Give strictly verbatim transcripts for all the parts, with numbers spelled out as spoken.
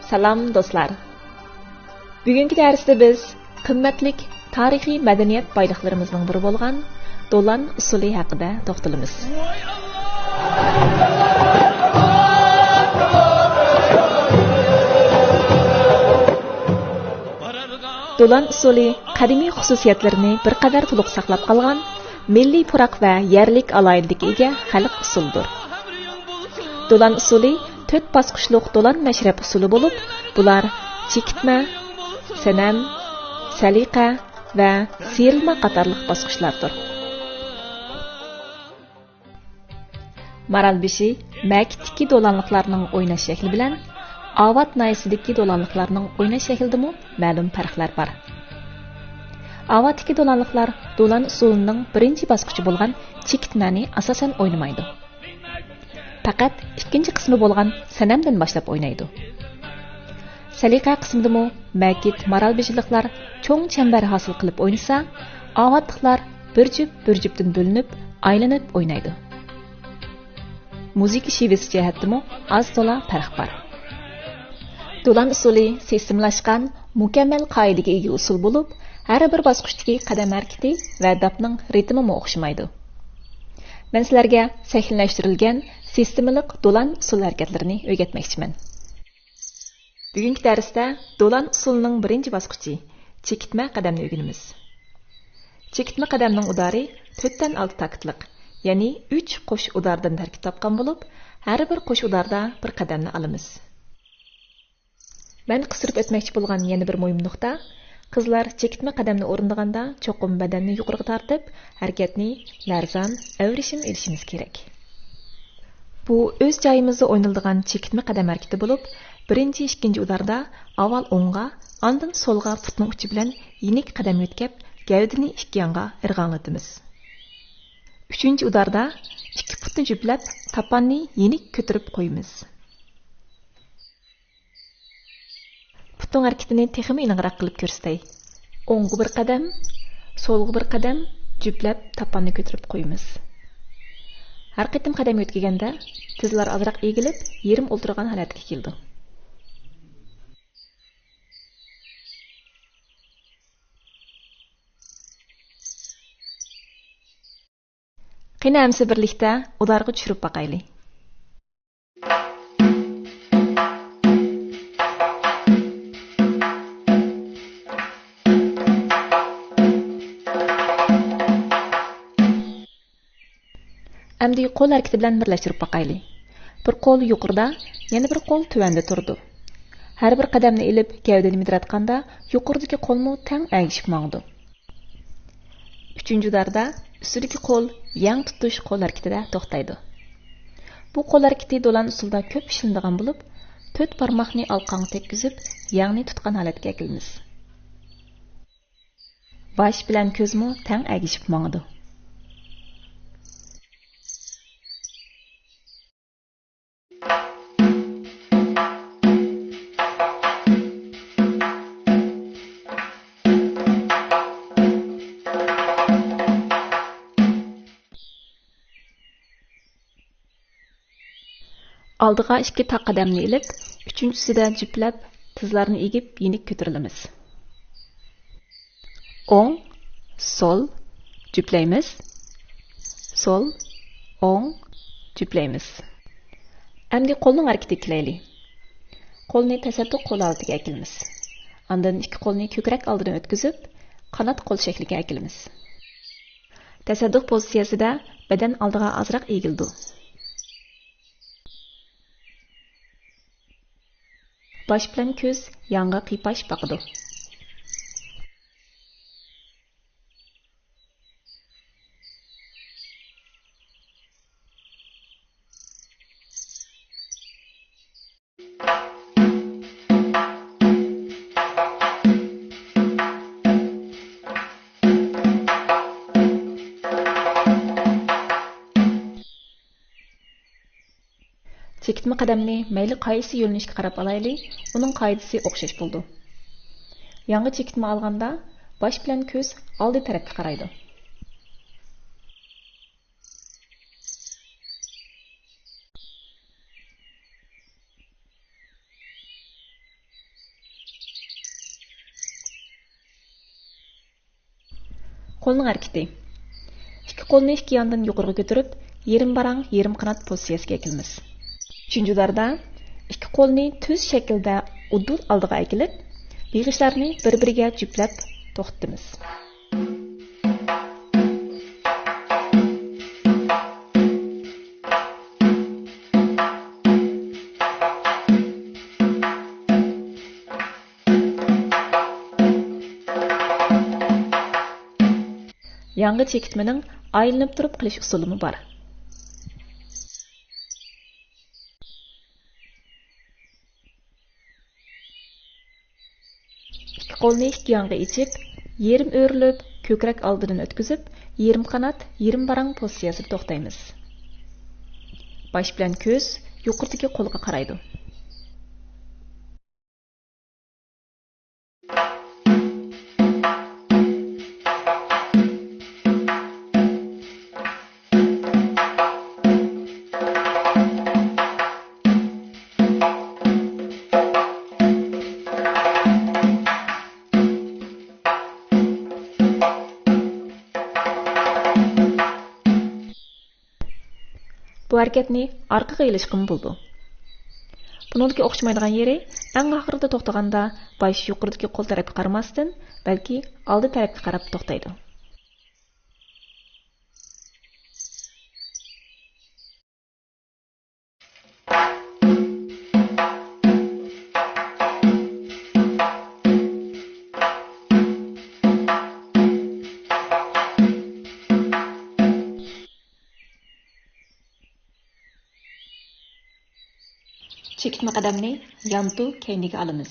سالام دوستلار. بۈگۈنكى دەرستە بىز قىممەتلىك تارىخىي مەدەنىيەت بايلىقلىرىمىزنىڭ بىرى بولغان دولان ئۇسسۇلى ھەققىدە توختىلىمىز. دولان ئۇسسۇلى قەدىمىي خۇسۇسىيەتلىرىنى بىر قەدەر تولۇق ساقلاپ قالغان مىللىي پۇراق ۋە يەرلىك ئالاھىدىلىككە ئىگە خەلق ئۇسسۇلىدۇر. دولان ئۇسسۇلى تۆت باسقۇچلۇق دولان مەشرەپ ئۇسسۇلى بولۇپ، بۇلار چېكىتمە، سەنەم، سەلىقە ۋە سىيرىلما قاتارلىق باسقۇچلاردۇر. مارالبېشى مەكىتتىكى دولانلىقلارنىڭ ئويناش شەكلى بىلەن ئاۋات ناھىيەسىدىكى دولانلىقلارنىڭ ئويناش شەكلىدىمۇ مەلۇم پەرقلەر بار. ئاۋاتتىكى دولانلىقلار دولان ئۇسسۇلىنىڭ بىرىنچى باسقۇچى بولغان چېكىتمەنى ئاساسەن ئوينىمايدۇ. پەقەت ئىككىنچى قىسمى بولغان سەنەمدىن باشلاپ ئوينايدۇ. سەلىقە قىسمىدىمۇ مەكىت مارالبېشىلىقلار چوڭ چەمبەر ھاسىل قىلىپ ئوينىسا، ئاۋاتلىقلار بىر جۈپ بىر جۈپتىن بۆلۈنۈپ ئايلىنىپ ئوينايدۇ. مۇزىكا شېۋىسى جەھەتتىمۇ ئاز تولا پەرق بار. دولان ئۇسسۇلى سىستېمىلاشقان، مۇكەممەل قائىدىگە ئىگە ئۇسسۇل بولۇپ، ھەر بىر باسقۇچتىكى قەدەم ھەرىكىتى ۋە داپنىڭ رىتىمىمۇ ئوخشىمايدۇ. مەن سىلەرگە سەھنىلەشتۈرۈلگەن سىستېمىلىق دولان ئۇسسۇل ھەرىكەتلىرىنى ئۆگەتمەكچىمەن. بۈگۈنكى دەرستە دولان ئۇسسۇلىنىڭ بىرىنچى باسقۇچى، چېكىتمە قەدەمنى ئۆگىنىمىز. چېكىتمە قەدەمنىڭ ئۇدارى تۆتتىن ئالتە تاكتلىق، يەنى ئۈچ قوش ئۇداردىن تەركىب تاپقان بولۇپ، ھەر بىر قوش ئۇداردا بىر قەدەمنى ئالىمىز. مەن قىستۇرۇپ ئۆتمەكچى بولغان يەنە بىر مۇھىم نۇقتا، قىزلار چېكىتمە قەدەمنى ئورۇندىغاندا چوقۇم بەدەننى يۇقىرىغا تارتىپ، ھەرىكەتنى لەرزان، ئەۋرىشىم ئېلىشىمىز كېرەك. بۇ ئۆز جايىمىزدا ئوينىلىدىغان چېكىتمە قەدەم ھەرىكىتى بولۇپ، بىرىنچى، ئىككىنچى ئۇداردا ئاۋۋال ئوڭغا، ئاندىن سولغا پۇتنىڭ ئۇچى بىلەن يېنىك قەدەم يۆتكەپ، گەۋدىنى ئىككى يانغا ئىرغاڭلىتىمىز. ئۈچىنچى ئۇداردا ئىككى پۇتنى جۈپلەپ، تاپاننى يېنىك كۆتۈرۈپ قويىمىز. پۇتنىڭ ھەرىكىتىنى تېخىمۇ ئېنىقراق قىلىپ كۆرسىتەي. ئوڭغا بىر قەدەم، سولغا بىر قەدەم، جۈپلەپ تاپاننى كۆتۈرۈپ قويىمىز. ھەر قېتىم قەدەم يۆتكىگەندە، تىزلار ئازراق ئېگىلىپ، يېرىم ئولتۇرغان ھالەتكە كېلىدۇ. قېنى، ئەمسە بىرلىكتە ئۇدارغا چۈشۈرۈپ باقايلى. ئەمدى قول ھەرىكىتى بىلەن بىرلەشتۈرۈپ باقايلى. بىر قول يۇقىرىدا، يەنە بىر قول تۆۋەندە تۇرىدۇ. ھەر بىر قەدەمنى ئېلىپ، گەۋدىنى مىدىراتقاندا، يۇقىرىدىكى قولمۇ تەڭ ئەگىشىپ ماڭىدۇ. ئۈچىنچى ئۇداردا ئۈستىدىكى قول يەڭ تۇتۇش قول ھەرىكىتىدە توختايدۇ. بۇ قول ھەرىكىتى دولان ئۇسسۇلىدا كۆپ ئىشلىنىدىغان بولۇپ، تۆت بارماقنى ئالقاڭغا تەگكۈزۈپ، يەڭنى تۇتقان ھالەتكە ئەكېلىمىز. باش بىلەن كۆزمۇ تەڭ ئەگىشىپ ماڭىدۇ. ئالدىغا ئىككى تاق قەدەمنى ئېلىپ، ئۈچىنچىسىدە جۈپلەپ، تىزلارنى ئېگىپ، يېنىك كۆتۈرۈلىمىز. ئوڭ، سول، جۈپلەيمىز. سول، ئوڭ، جۈپلەيمىز. ئەمدى قولنىڭ ھەرىكىتىگە كېلەيلى. قولنى تەسەددۇق قول ھالىتىگە ئەكېلىمىز. ئاندىن ئىككى قولنى كۆكرەك ئالدىدىن ئۆتكۈزۈپ، قانات قول شەكلىگە ئەكېلىمىز. تەسەددۇق پوزىتسىيەسىدە بەدەن ئالدىغا ئازراق ئېگىلىدۇ. باش بىلەن كۆز يانغا قىيپاش باقىدۇ. چېكىتمە قەدەمنى مەيلى قايسى يۆنىلىشكە قاراپ ئالايلى، ئۇنىڭ قائىدىسى ئوخشاش بولىدۇ. يانغا چېكىتمە ئالغاندا، باش بىلەن كۆز ئالدى تەرەپكە قارايدۇ. قولنىڭ ھەرىكىتى. ئىككى قولنى ئىككى ياندىن يۇقىرىغا كۆتۈرۈپ، يېرىم باراڭ، يېرىم قانات پوزىتسىيەسىگە ئەكېلىمىز. ئۈچىنچى ئۇداردا ئىككى قولنى تۈز شەكىلدە ئۇدۇل ئالدىغا ئەكېلىپ، بېغىشلارنى بىر-بىرىگە جۈپلەپ توختىتىمىز. يانغا چېكىتمىنىڭ ئايلىنىپ تۇرۇپ قىلىش ئۇسۇلىمۇ بار. ئىككى قولنى ئىككى يانغا ئېچىپ، يېرىم ئۆرۈلۈپ، كۆكرەك ئالدىدىن ئۆتكۈزۈپ، يېرىم قانات، يېرىم باراڭ پوزىتسىيەسىدە توختايمىز. باش بىلەن كۆز يۇقىرىدىكى قولغا قارايدۇ. بۇ ھەرىكەتنى ئارقىغا ئېلىشقىمۇ بولىدۇ. بۇنىڭدىكى ئوخشىمايدىغان يېرى، ئەڭ ئاخىرىدا توختىغاندا باش يۇقىرىدىكى قول تەرەپكە قارىماستىن، بەلكى ئالدى تەرەپكە قاراپ توختايدۇ. چېكىتمە قەدەمنى يانتۇ كەينىگە ئالىمىز.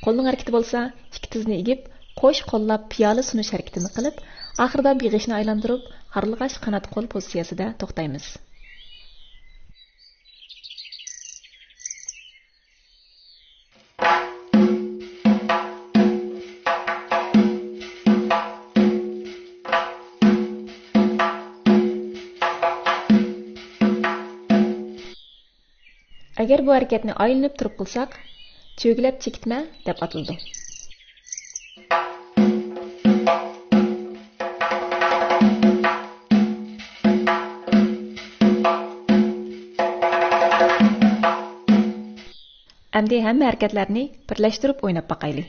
قولنىڭ ھەرىكىتى بولسا، ئىككى تىزنى ئېگىپ، قوش قوللاپ پىيالە سۇنۇش ھەرىكىتىنى قىلىپ، ئاخىرىدا بېغىشنى ئايلاندۇرۇپ، ھارلىغاچ قانات قول پوزىتسىيەسىدە توختايمىز. ئەگەر بۇ ھەرىكەتنى ئايلىنىپ تۇرۇپ قىلساق، چۆگىلەپ چېكىتمە دەپ ئاتىلىدۇ. ئەمدى ھەممە ھەرىكەتلەرنى بىرلەشتۈرۈپ ئويناپ باقايلى.